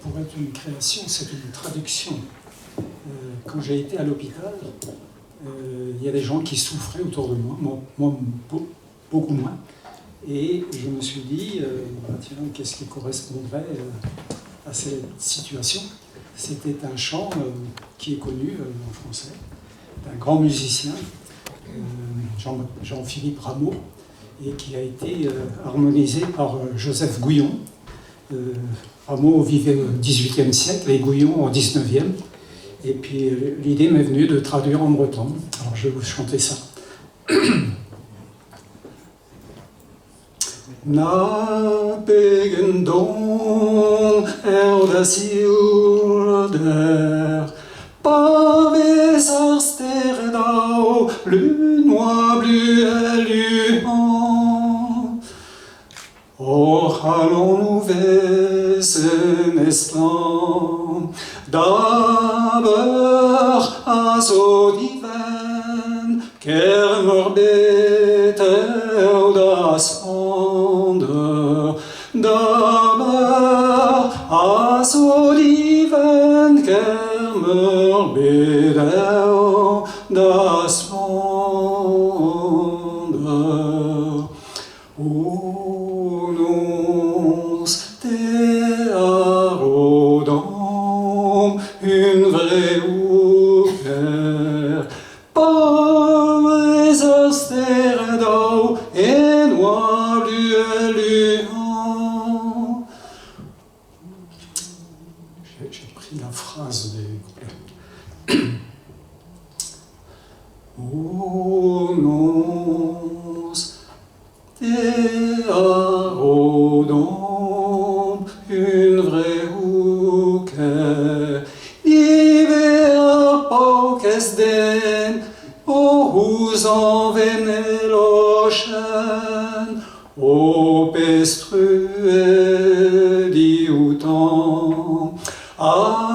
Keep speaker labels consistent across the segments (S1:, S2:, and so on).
S1: Pour être une création, c'est une traduction. Quand j'ai été à l'hôpital, il y a des gens qui souffraient autour de moi, moi beaucoup moins. Et je me suis dit, bah, tiens, qu'est-ce qui correspondrait à cette situation? C'était un chant qui est connu en français, d'un grand musicien, Jean-Philippe Rameau, et qui a été harmonisé par Joseph Gouyon. Rameau vivait au XVIIIe siècle et Gouyon au XIXe. Et puis l'idée m'est venue de traduire en breton. Alors je vais vous chanter ça. Na pegen don eo da sioulder, pa vez ar stered ao lun oabl uhel-uhan. Hor c'halonoù 'vez en estlamm, da beur a zo divent, ker-meurbet eo da splannder. Da beur a zo divent, ker-meurbet eo da splannder. O noz, te a ro d'am hunvreoù kaer. Pa vez ar stered ao en oabl uhel-uhañ. J'ai pris la phrase des couplets. O noz, te a ro d'amp hunvreoù kaer. Ivez ar paourkaezh den o c'houzañv en e lochenn, ho pezh truez dioutañ.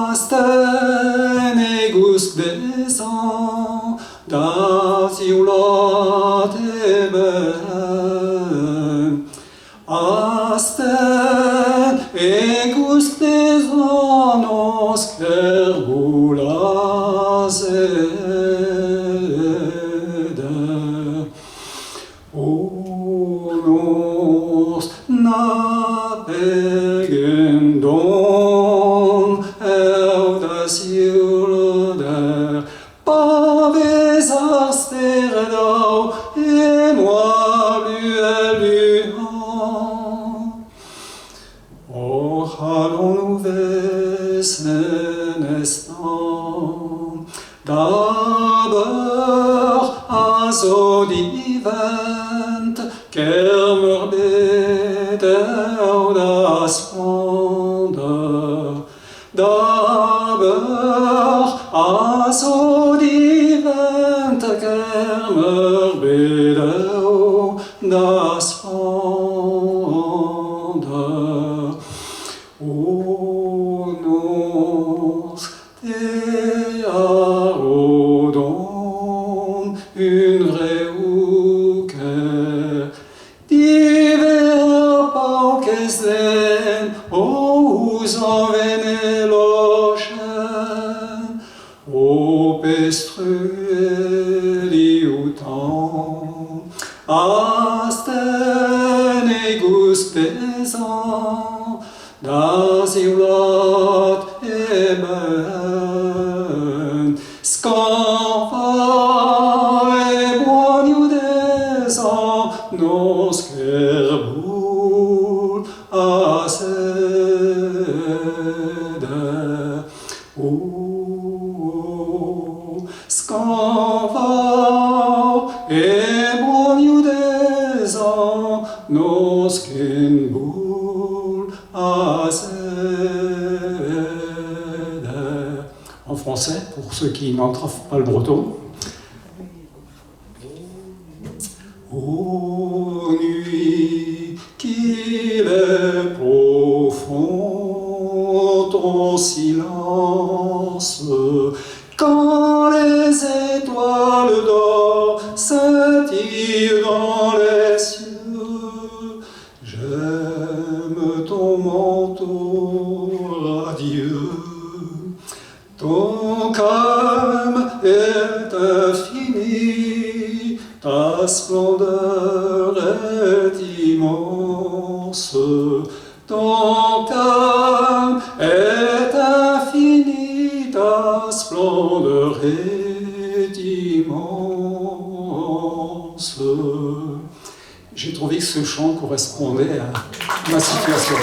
S1: Astenn e gousk dezhañ da zioulaat e benn. Astenn e gousk dezhañ noz Kergoulaz eder. O noz, na pegen don eo da sioulder, pa vez ar stered ao en oabl uhel-uhañ. Hor c'halonoù 'vez en estlamm, da beur a zo divent, ker-meurbet eo da splannder. Da beur a zo divent, ker-meurbet eo da splannder. O noz, te a ro d'an hunvreoù kaer. Divez paourkaezh den o c'houzañv en e lochenn, ho pezh truez dioutañ. Astenn e gousk dezhañ da zivlad e benn. Skañvañ e boanioù dezhañ noz Kerboul ha seder. O skañvañ e boanioù dezhañ noz ken boull ha seder. En français, pour ceux qui n'entravent pas le breton. Ô nuit, qu'il est profond ton silence, quand les étoiles d'or scintillent dans les cieux, j'aime ton manteau radieux. Ta splendeur est immense, ton calme est infini, ta splendeur est immense. J'ai trouvé que ce chant correspondait à ma situation.